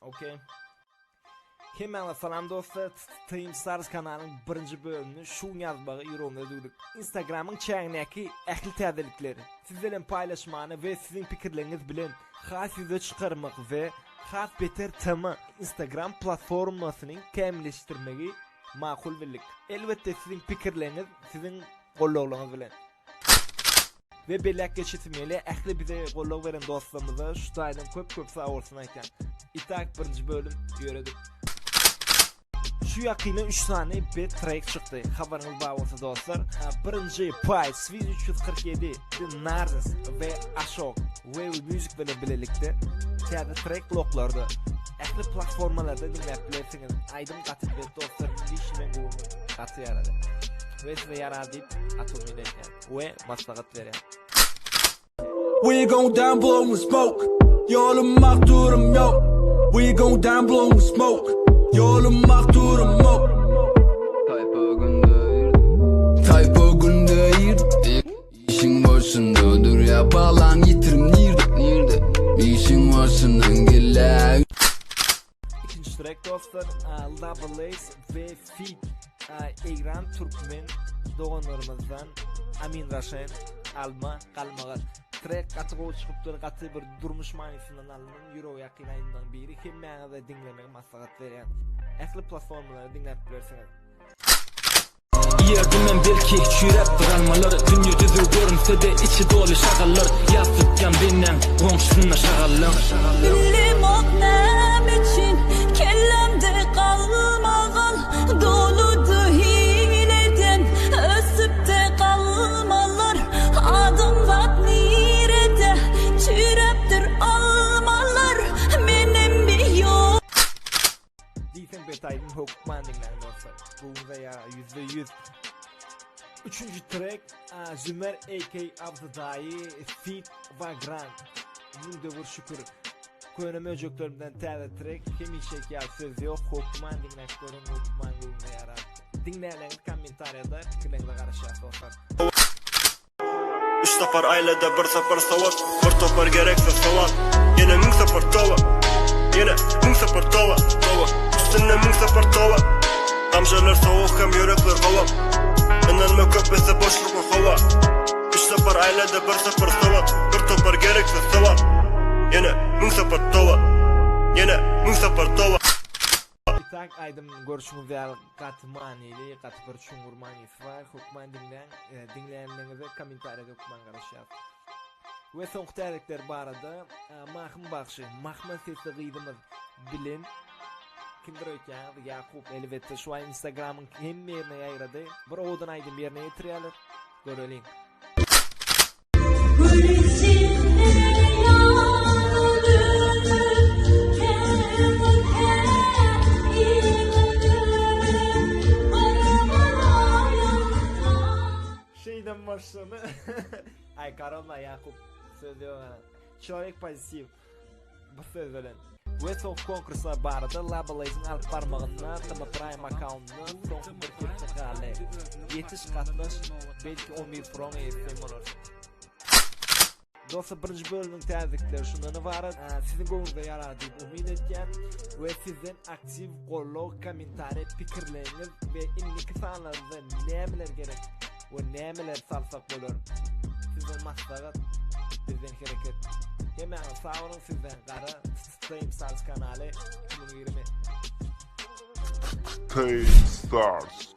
Okey. Hemmäňize salam dostlar. Team Stars kanalyň birinji bölümini şu gün ýazmagy ýüregimize düwdük. Instagramyň çägindäki ähli täzelikleri siz bilen paýlaşmany we siziň pikirleriňiz bilen has ýüze çykarmak we has beter TM Instagram platformasyny kämilleşdirmegi makul bildik. Elbetde siziň pikirleriňiz siziň gollaglaryňyz bilen. We belläp geçesim gelýär, ähli bize goldaw beren dostlarymyza şu taýdan köp köp sag bolsun aýtýan. Itak birinji bölüm ýöredik. Şu ýakynda 3 sany bet trek çykdy. Habaryňyz bar bolsa dostlar. Birinji Pay Swiss 347, The Nardis we Ashok Wave Music bilen bilelikde täze trek bloklarda ähli platformalarda diňläp bilersiňiz. Aýdym gaty bet dostlar, lişi men göwnüme gaty ýarady. We size ýarar diýip gaty umyt edýän. We maslahat berýän. We gon down blowin smoke Ýolum makturum ýok We gon down blowin smoke Ýolum makturum ýok Taýpa günde ir Taýpa günde ir Işiň başynda durýa balaň ýitirim nirde nirde Işiň başyndan gel-ä. Ikinji trek dostlar Lovelace we Feat Eýran Türkmen doganlarymyzdan Amin Raşen Alma Galmagal. Trek gaty gowy çykypdyr gaty bir durmuş manysyndan alynan ýürege ýakyn aýdymlaryň biri hemmäňize diňlemegi maslahat berýän. Ähli platformalarda diňläp bilersiňiz. Iýerdim men belki çüýräpdir almalar Dünýe düzüw görünse-de içi doly şagallar Ýas tutýan bendäň goňşusynda şagallaň. Bilemok nämüçin kellämde galmagal Doludy hileden ösüpdi galmalar Adamzat nirede çüýräpdir almalar Menem bir ýol Diýseň bet aýdym hökman diňläň dostlar. Göwnüňize ýarar 100%. Üçünji trek Zümer AK Abdy daýy feat Vagrant. Müňde bir şükür. Köne möjeklerimden täze trek hemişeki ýaly söz ýok hökman diňläp görüň hökman göwnüňize ýarar. Diňlänleriňiz kommentariýada pikirleriňize garaşýas dostlar. Üç sapar aýlada bir sapar sowat Bir topar gerekse sowal Ýene müň sapar toba Ýene müň sapar toba Toba Üstünde müň sapar toba Gamjalar sowuk hem ýürekler gowak Ynanma köp etse boşlukly howa Üç sapar aýlada bir sapar sowat Bir topar gerekse sowal Ýene müň sapar toba Ýene müň sapar toba Itak aýdym görşüňiz ýaly gaty manyly gaty bir çuňňur manysy bar hökman diňläň diňlänleriňize kommentariýada hökman garaşýas. We soňky täzelikler barada Mahym bagşy Mahmal sesli gyzymyz bilen kimdir öýtýäňiz Ýakup elbetde şu aý instagramyň hemme ýerine ýaýrady bir owadan aýdym ýerine ýetirýärler göreliň. Şeýdem başlady. Aý karolma Ýakup söz ýok ana. Çolek pozitiv. Bu söz bilen. We soňky konkurslar barada Labelace-iň alyp barmagynda TM Prime akkauntyna soňky bir hepde galdy. Ýetiş gatnaş belki 11 Pro-ň eýesi sen bolarsyň. Dostlar birinji bölümiň täzelikleri şundan ybarat. Siziň göwnüňize ýarar diýip umyt etýän we sizden aktiw goldaw, kommentariý, pikirleriňiz we indiki sanlarymyzda nämeler gerek we nämeler salsak bolar. Sizden maslahat, bizden hereket. Hemmäňiz sag boluň sizden gara Flame Stars kanaly 2020. Flame Stars.